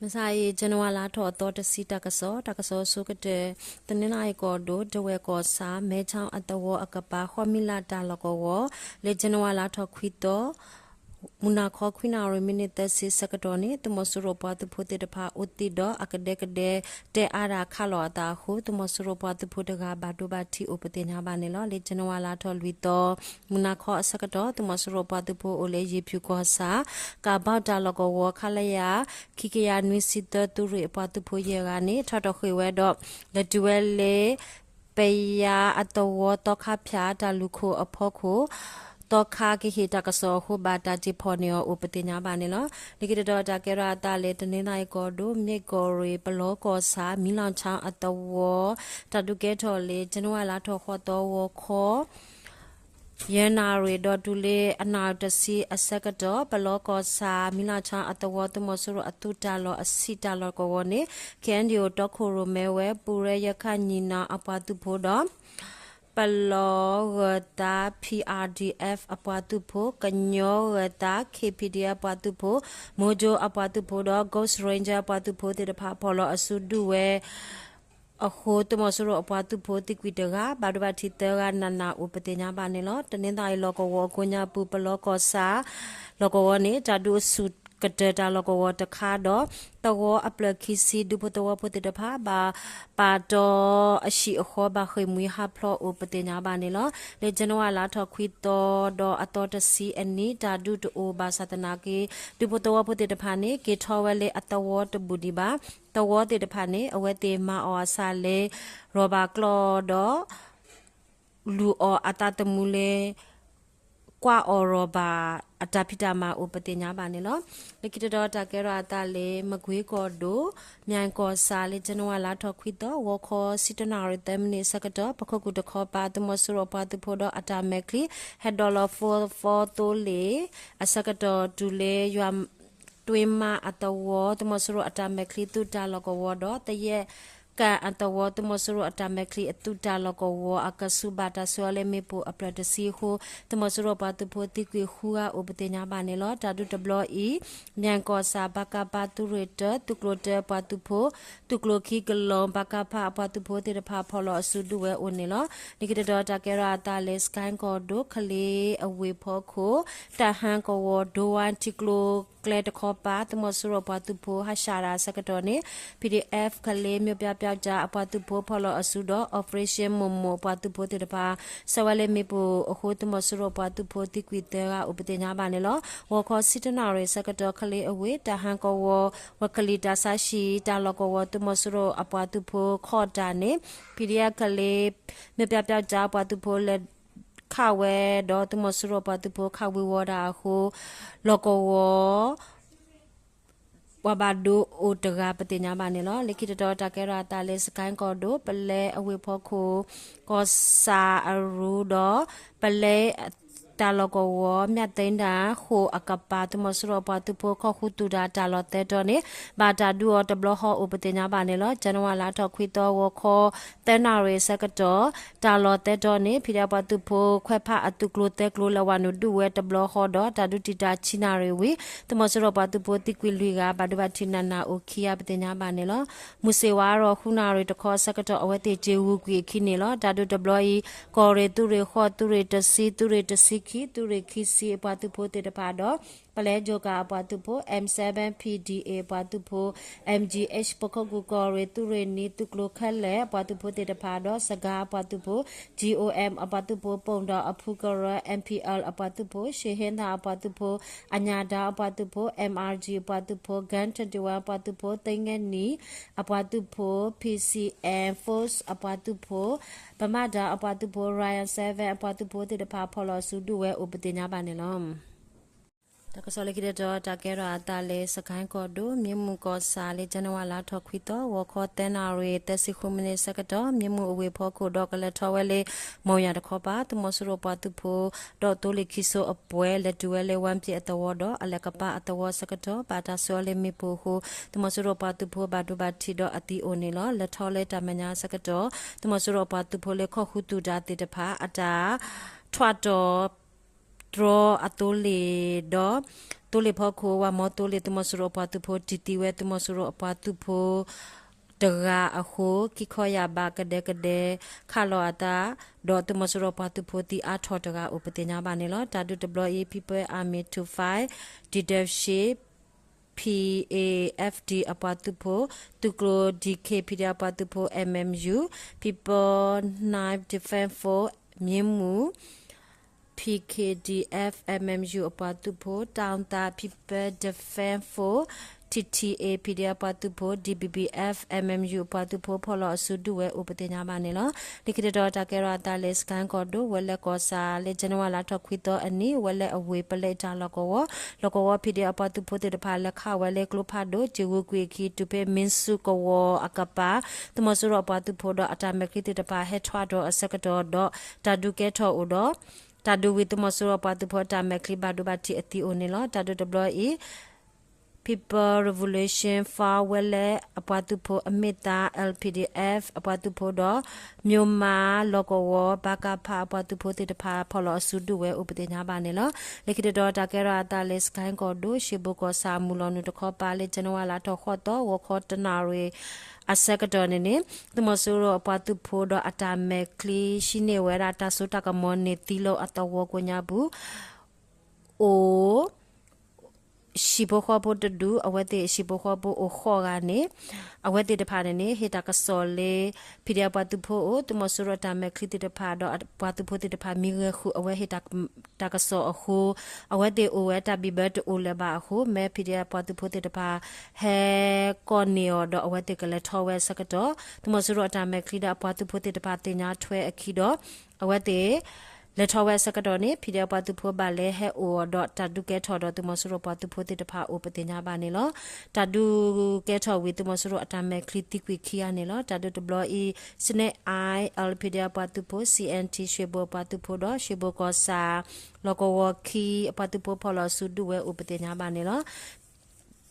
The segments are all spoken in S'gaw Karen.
မုၢ်ဆါအံၤ ကၠနဝါလါထီၣ်အသီတဆံတၢ်ကစီၣ်, တၢ်ကစီၣ်ဆိကတၢၢ်, တနီသရံၣ်ကီၢ်ဒိၣ် ဒဝဲၢ်ကီၢ်ဆၣ် မဲဆီအသဝီအကပၤ ဃီမံလးတၢ်လီၢ်ကဝီၤ လၢကၠနဝါလါထီၣ်ခွံသီ မုၢ်နၤခီခွံနၣ်ရံၣ်မံးနံးသၢဆံဆၢကတီၢ်န့ၣ် သုးမီၤစိရိၤပှၤသုးဖိသ့ၣ်တဖၣ်အိၣ်သံဒီးအကဒဲကဒဲတဲအါတၢ်ခးလီၤအသးအဃိ သုးမီၤစိရိၤပှၤသုးဖိတဂၤဘၣ်ဒိဘၣ်ထံးအိၣ်ပသ့ၣ်ညါဘၣ်န့ၣ်လီၤ. လၢကၠနဝါလါထီၣ်လွံၢ်သီ မုၢ်နၤခီအဆၢကတီၢ် သုးမီၤစိရိၤပှၤသုးဖိအိၣ်လၢယ့ၣ်ဖၠူၣ်ကီၢ်ဆၣ် ကးဘီတၢ်လီၢ်ကဝီၤ ခလရ ခံကယၤနွံဆံသၢ သုးရ့ၣ်အပှၤသုးဖိယဲၢ်ဂၤန့ၣ် ထီၣ်ထီၣ်ဃ့ၢ်ဝဲဒီး လဲၤတုၤဝဲလၢ ပယါအသဝီသီခါဖၠၣ်တၢ်လူၢ်ခိၣ်အဖီခိၣ် သီခါကဟ့ၣ်တၢ်ကစီၣ်အဃိ ဘၣ်တၢ်တ့ၢ်ဖီၣ်န့ၢ်အီၤအိၣ်ပသ့ၣ်ညါဘၣ်န့ၣ်လီၤ. လၢခံတတီၤတၢ်ကဲထီၣ်အသးလၢ တနီသရံၣ်ကီၢ်ဒိၣ် မ့ၢ်ကီၢ်ရ့ၣ် ပလီကီၢ်ဆၣ် မံလီၤဆါအသဝီ တၢ်ဒုးကဲထီၣ်လၢ ကၠနဝါလါထီၣ်ဃိးသီ ဂီၤခီ ယဲၢ်နၣ်ရံၣ်ဒီးတုၤလၢအနၣ်ရံၣ်တဆံအဆၢကတီၢ် ပလီကီၢ်ဆၣ် မံလီၤဆါအသဝီ သုးမီၤစိရိၤအသုးတၢ်လီၢ်အဆံးတၢ်လီၢ်ကဝီၤန့ၣ် ခ့ၣ်အဲၣ်ယူၣ်တီခိၣ်ရိၣ်မဲဝဲ ပုၢ်ရဲၣ်ယဲၢ်ခါနံၣ်နီၣ်အပှၤသုးဖိဒီး ပလီဂၢၤသး P R D F အပှၤသုးဖိ, ကညီဂၢၤသး K P D F အပှၤသုးဖိ, မိၢ်ကၠိအပှၤသုးဖိဒီး Ghost Ranger အပှၤသုးဖိသ့ၣ်တဖၣ် ဖီၣ်လီၤအစုဒုးဝဲ အဃိ သုးမီၤစိရိၤအပှၤသုးဖိသံကွံာ်တဂၤ ဘၣ်ဒိဘၣ်ထံးသၢဂၤ နးနးအိၣ်ပသ့ၣ်ညါဘၣ်န့ၣ်လီၤ. တနီသရံၣ်လီၢ်ကဝီၤအကိးညါပူၤ ပလီကီၢ်ဆၣ် လီၢ်ကဝီၤန့ၣ် တၢ်ဒုးအဆူၣ်ကတၢၢ်တၢ်လီၢ်ကဝီၤတခါဒီး သဝီအဖျၢၣ်ခံဆံ ဒူဖိသဝီဖိသ့ၣ်တဖၣ် ဘၣ်ပာ်တီအဟံၣ်အဃီ ဘၣ်ဃ့ၢ်မှံဟးဖျိးအိၣ်ပသ့ၣ်ညါဘၣ်န့ၣ်လီၤ. လၢကၠနဝါလါထီၣ်ခွံသီဒီးအသီတဆံအနံၤ တၢ်ဒုးတအိၣ်ဘၣ်ဆၣ်သနာ်က့ ဒူဖိသဝီဖိသ့ၣ်တဖၣ်န့ၣ် က့ၤထီၣ်ဝဲလၢအသဝီတဘူၣ်ဒံးဘၣ်. သဝီသ့ၣ်တဖၣ်န့ၣ် အဝဲသ့ၣ်မၤအီၣ်အဆၣ်လၢ ရီၣ်ဘၣ်ကျီၢ်ဒီး လူၤအီၣ်အသးသမူလၢ ကွၢ်အီၣ်ရီၣ်ဘၣ်အတၢ်ဖံးတၢ်မၤအိၣ်ပသ့ၣ်ညါဘၣ်န့ၣ်လီၤ. လၢခံတတီၤတၢ်ကဲထီၣ်အသးလၢ မကွ့ကီၢ်ဒိၣ် မၠဲၣ်ကီၢ်ဆၣ် လၢကၠနဝါလါထီၣ်ခွံသီ ဂီၤခီ ဆံတၢနၣ်ရံၣ်သၢမံးနံးအဆၢကတီၢ် ပခိၣ်ကူၣ်တခီပၤ သုးမီၤစိရိၤအပှၤသုးဖိဒီးအတၢ်မဲာ်ချံ ဟဲဒိးလီၤ four four သိလ့ၣ် အဆၢကတီၢ်တုၤလၢယွၤ တွ့မါအသဝီ သုးမီၤစိရိၤအတၢ်မဲာ်ချံသုးတၢ်လီၢ်ကဝီၤဒီး သယဲၣ်ကၣ်အသဝီ သုးမီၤစိရိၤအတၢ်မဲာ်ချံအသုးတၢ်လီၢ်ကဝီၤ အကဆူးဘၣ်တၢ်ဆှၢအီၤလၢမ့ၣ်ပိၢ်အဖျၢၣ်တဆံအဃိ သုးမီၤစိရိၤပှၤသုးဖိသံကွံာ်ဃုဂၤအိၣ်ပသ့ၣ်ညါဘၣ်န့ၣ်လီၤ. တၢ်ဒုးတဘျီအံၤ မၠဲၣ်ကီၢ်ဆၣ် ပကဖ သုးကျိၤတၢအပှၤသုးဖိ, သုးကျိၤခံကလီၤ ပကဖ အပှၤသုးဖိသ့ၣ်တဖၣ် ဖီၣ်လီၤအစုဒုးဝဲအိၣ်န့ၣ်လီၤ. လၢခံတတီၤတၢ်ကဲထီၣ်အသးလၢ စကဲၣ်ကီၢ်ဒိၣ် ကလ့အဝ့ၢ်ဖီခိၣ် တၢ်ဟၣ်ကဝီၤ ဒိဝါထံကျိကျဲတခီပၤ သုးမီၤစိရိၤပှၤသုးဖိ ဟးဆှဲးတၢ်အဆၢကတီၢ်န့ၣ် P D F ကလ့ မြို့ပြပျောက်ကျား အပှၤသုးဖိဖီၣ်လီၤအစုဒီး Operation မိၢ်မိၢ် အပှၤသုးဖိသ့ၣ်တဖၣ် ဆှၢဝဲလၢမ့ၣ်ပိၢ်အဃိ သုးမီၤစိရိၤပှၤသုးဖိသံကွံာ်သၢဂၤအိၣ်ပသ့ၣ်ညါဘၣ်န့ၣ်လီၤ. ဂီၤခီဆံတၢနၣ်ရံၣ်အဆၢကတီၢ် ကလ့အဝ့ၢ် တၢ်ဟၣ်ကဝီၤ ဝဲကလံၤတၢ်ဆါဟံၣ် တၢ်လီၢ်ကဝီၤ သုးမီၤစိရိၤအပှၤသုးဖိခီၣ်တၢ်န့ၣ် P D F ကလ့ မြို့ပြပျောက်ကျား အပှၤသုးဖိလဲၤခးဝဲဒီး သုးမီၤစိရိၤပှၤသုးဖိခးဝံၤဝီၤတၢ်အဃိ လီၢ်ကဝီၤ ပှၤဘၣ်ဒိအိၣ်တဂၤပသ့ၣ်ညါဘၣ်န့ၣ်လီၤ. လၢခံတတီၤတၢ်ကဲထီၣ်အသးလၢ စကဲၣ်ကီၢ်ဒိၣ် ပလဲအဝ့ၢ်ဖီခိၣ် ကီၢ်ဆၣ်အရူဒီး ပလဲ တၢ်လီၢ်ကဝီၤ မၠၣ်သ့တၢ်ဃိၣ်အကပၤ သုးမီၤစိရိၤပှၤသုးဖိခီၣ်ဃုသူၣ်တၢ်တၢ်လီၢ်သၢတီၤန့ၣ် ဘၣ်တၢ်ဒုးအီၤတဘျီဃီအိၣ်ပသ့ၣ်ညါဘၣ်န့ၣ်လီၤ. ကၠနဝါလါထီၣ်ခွံသီ ဂီၤခီ သၢနၣ်ရံၣ်အဆၢကတီၢ် တၢ်လီၢ်သၢတီၤန့ၣ် ဖံးဒဲးပှၤသုးဖိခွဲးဖးအသုးကျိၤသၢကျိၤ လဲၤဝးနုာ်ဒုးဝဲတဘျီဃီဒီး တၢ်ဒုးတံာ်တာ်ဆံနၣ်ရံၣ်ဝံၤ သုးမီၤစိရိၤပှၤသုးဖိသံကွံာ်လွံၢ်ဂၤ ဘၣ်ဒိဘၣ်ထံးနးနးအိၣ်ခံဂၤပသ့ၣ်ညါဘၣ်န့ၣ်လီၤ. မုၢ်ဆ့ၣ်ဝါရီၤ ဃုနၣ်ရံၣ်တခီအဆၢကတီၢ် အဝဲသ့ၣ်တ့ၢ်ဝူၤကွံာ်အခံန့ၣ်လီၤ. တၢ်ဒုးတဘျီအံၤ ကီၢ်ရ့ၣ်သုးရ့ၣ်ဃိး သုးရ့ၣ်တဆံ သုးရ့ၣ်တဆံခံ သုးရ့ၣ်ခံဆံအပှၤသုးဖိသ့ၣ်တဖၣ်ဒီး ပလဲကၠိကၤအပှၤသုးဖိ M seven P D A အပှၤသုးဖိ M G H ပခိၣ်ကူၣ်ကီၢ်ရ့ၣ်သုးရ့ၣ်နံၤ သုးကျိၤခဲလၢာ်အပှၤသုးဖိသ့ၣ်တဖၣ်ဒီး စကၤအပှၤသုးဖိ G O M အပှၤသုးဖိ ပိၣ်ဒီးအဖုကရၢ M P L အပှၤသုးဖိ ရှ့ၣ်ဟ့သၣ်အပှၤသုးဖိ အညၣ်ဒါအပှၤသုးဖိ M R G အပှၤသုးဖိ Gang twenty-one အပှၤသုးဖိ သ့ငဲနံၤအပှၤသုးဖိ P C M Force အပှၤသုးဖိ ပမၤဒါအပှၤသုးဖိ Ryan seven အပှၤသုးဖိသ့ၣ်တဖၣ် ဖီၣ်လီၤအစုဒုးဝဲအိၣ်ပသ့ၣ်ညါဘၣ်န့ၣ်လီၤ. တၢ်ကစီၣ်လၢခံတတီၤ တၢ်ကဲထီၣ်အသးလၢ စကဲၣ်ကီၢ်ဒိၣ် မ့ၢ်မုၢ်ကီၢ်ဆၣ်လၢ ကၠနဝါလါထီၣ်ခွံသီ ဂီၤခီသၢနၣ်ရံၣ် သၢဆံဃုမံးနံးအဆၢကတီၢ် မ့ၢ်မုၢ်အဝ့ၢ်ဖီခိၣ်ဒီးကလဲၤထီၣ်ဝဲလၢ မိၢ်ယၢ်တခီပၤ သုးမီၤစိရိၤပှၤသုးဖိ ဒီးသိလ့ၣ်ခံစိအပှဲၤ လဲၤတုၤဝဲလၢဝါပျ့အသဝီဒီး အလဲၤကပၤအသဝီအဆၢကတီၢ် ဘၣ်တၢ်ဆှၢအီၤလၢမ့ၣ်ပိၢ်အဃိ သုးမီၤစိရိၤပှၤသုးဖိဘၣ်ဒိဘၣ်ထံးဒီးအသံအိၣ်န့ၣ်လီၤ. လဲၤထီၣ်လၢတၢ်မဲာ်ညါအဆၢကတီၢ် သုးမီၤစိရိၤပှၤသုးဖိလၢခီၣ်ဃုသူၣ်တၢ်သ့ၣ်တဖၣ် အတၢ်ထွးတီၣ် တြီအသိလ့ၣ်ဒီး သိလ့ၣ်ဖီခိၣ် ဝၤမီသိလ့ၣ် သုးမီၤစိရိၤအပှၤသုးဖိ တံၢ်သံဝဲသုးမီၤစိရိၤအပှၤသုးဖိ တဂၤအဃိ ခံခီယၢ်ဘးကဒဲကဒဲ ခးလီၤအသး ဒီးသုးမီၤစိရိၤအပှၤသုးဖိသံအါထီၣ်တဂၤအိၣ်ပသ့ၣ်ညါဘၣ်န့ၣ်လီၤ. တၢ်ဒုးတဘျီအံၤ People Army two five ဒံၣ်ဒၢးရှ့ P A F D အပှၤသုးဖိ သုးကျိၤ D K P D F အပှၤသုးဖိ M M U People Knife Defense Force မ့ၢ်မူ P K D F M M U အပှၤသုးဖိ တၢ်သး People Defense Force T T A P D F အပှၤသုးဖိ D B B F M M U အပှၤသုးဖိ ဖီၣ်လီၤအစုဒုးဝဲအိၣ်ပသ့ၣ်ညါဘၣ်န့ၣ်လီၤ. လၢခံတတီၤတၢ်ကဲထီၣ်အသးလၢ စကဲၣ်ကီၢ်ဒိၣ် ဝဲလၢကီၢ်ဆၣ် လၢ January လါထီၣ်ခွံသီအနံၤ ဝဲလၢအဝ့ၢ်ပလဲတၢ်လီၢ်ကဝီၤ လီၢ်ကဝီၤ P D F အပှၤသုးဖိသ့ၣ်တဖၣ် လဲၤခးဝဲလၢကျိဖးဒိၣ် စ့ဝူကွံာ်အခံ တုၤဖဲမ့ၢ်စူကဝီၤအကပၤ သုးမီၤစိရိၤအပှၤသုးဖိဒီးအတၢ်မဲာ်ချံသ့ၣ်တဖၣ် ဟဲထွဲဒီးအဆၢကတီၢ်ဒီး တၢ်ဒုးကဲထီၣ်အိၣ်ဒီး တၢ်ဒုးဝံၤသုးမီၤစိရိၤအပှၤသုးဖိအတၢ်မဲာ်ချံဘၣ်ဒိဘၣ်ထံးအသံအိၣ်န့ၣ်လီၤ. တၢ်ဒုးတဘျီအံၤ People Revolution Force ဝဲလၢအပှၤသုးဖိအမ့ၢ်သး L P D F အပှၤသုးဖိဒီး မၠိၣ်မးလီၢ်ကဝီၤ ပကဖ အပှၤသုးဖိသ့ၣ်တဖၣ် ဖီၣ်လီၤအစုဒုးဝဲအိၣ်ပသ့ၣ်ညါဘၣ်န့ၣ်လီၤ. လၢခံတတီၤတၢ်ကဲထီၣ်အသးလၢ စကဲၣ်ကီၢ်ဒိၣ် ရှ့ဘိၣ်ကီၢ်ဆၣ် မုၢ်လီၤနုာ်တခီပၤ လၢ January လါထီၣ်ဃိးသီ ဂီၤခီတနၣ်ရံၣ် အဆၢကတီၢ်န့ၣ်န့ၣ် သုးမီၤစိရိၤအပှၤသုးဖိဒီးအတၢ်မဲာ်ချံ ဟံးန့ၢ်ဝဲဒၣ်တၢ်စိတၢ်ကမီၤန့ၢ်သံလီၤအသဝီကိးညါပူၤ အိၣ် ဟံၣ်ဖိဃီဖိတဒူၣ် အဝဲသ့ၣ်ဟံၣ်ဖိဃီဖိအိၣ်ဃိးဂၤန့ၣ် အဝဲသ့ၣ်တဖၣ်န့ၣ်န့ၣ် ဟ့ၣ်တၢ်ကစီၣ်လၢ P D F အပှၤသုးဖိအိၣ် သုးမီၤစိရိၤအတၢ်မဲာ်ချံသ့ၣ်တဖၣ်ဒီးအပှၤသုးဖိသ့ၣ်တဖၣ် မံၤဂဲၤဃုာ် အဝဲဟ့ၣ်တၢ်ကစီၣ်အဃိ အဝဲသ့ၣ်အိၣ်ဝဲတၢ်ဘံၣ်ဘၢတအိၣ်လၢၤဘၣ်အဃိ မ့ၢ် P D F အပှၤသုးဖိသ့ၣ်တဖၣ် ဟဲကိးန့ၢ်အီၤဒီးအဝဲသ့ၣ်ကလဲၤထီၣ်ဝဲအဆၢကတီၢ် သုးမီၤစိရိၤအတၢ်မဲာ်ချံဒီးအပှၤသုးဖိသ့ၣ်တဖၣ်သ့ၣ်ညါထွဲအခံဒီး အဝဲသ့ၣ် လဲၤထီၣ်ဝဲအဆၢကတီၢ်န့ၣ် P D F အပှၤသုးဖိဘၣ်လဲၤဟဲအိၣ်အီၤဒီးတၢ်ဒုးကဲထီၣ်ဒီးသုးမီၤစိရိၤပှၤသုးဖိသ့ၣ်တဖၣ်အိၣ်ပသ့ၣ်ညါဘၣ်န့ၣ်လီၤ. တၢ်ဒုးကဲထီၣ်ဝံၤသုးမီၤစိရိၤအတၢ်မဲာ်ချံသံကွံာ်ခံဂၤန့ၣ်လီၤ. တၢ်ဒုးတဘျီအံၤ စနဲၣ်အါ L P D F အပှၤသုးဖိ C N T ရှ့ဘိၣ်အပှၤသုးဖိဒီး ရှ့ဘိၣ်ကီၢ်ဆၣ် လီၢ်ကဝီၤခံအပှၤသုးဖိဖီၣ်လီၤအစုဒုးဝဲအိၣ်ပသ့ၣ်ညါဘၣ်န့ၣ်လီၤ.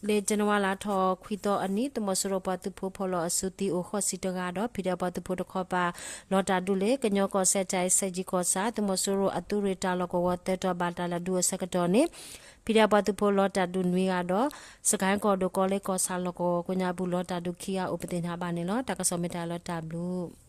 လၢ January လါထီၣ်ခွံသီအနံၤ သုးမီၤစိရိၤပှၤသုးဖိဖီၣ်လီၤအစုသံအိၣ်ဃိးဆံတဂၤဒီး P D F အပှၤသုးဖိတခီပၤ လီၤတၢ်ဒုးလၢ ကညီကီၢ်စဲၣ် တၢ်အ့စဲၣ်ကၠံကီၢ်ဆၣ် သုးမီၤစိရိၤအသုးရ့ၣ်တၢ်လီၢ်ကဝီၤသၢတီၤဘၣ်တၢ်လဲၤဒုးအဆၢကတီၢ်န့ၣ် P D F အပှၤသုးဖိလီၤတၢ်ဒုးနွံဂၤဒီး စကဲၣ်ကီၢ်ဒိၣ်ကီးလၢကီၢ်ဆၣ်လီၢ်ကဝီၤကိးညါပူၤလီၤတၢ်ဒုးခံဂၤအိၣ်ပသ့ၣ်ညါဘၣ်န့ၣ်လီၤ. တၢ်ကစီၣ်မ့ၢ်တၢ်လီၤတၢ်ဘျုး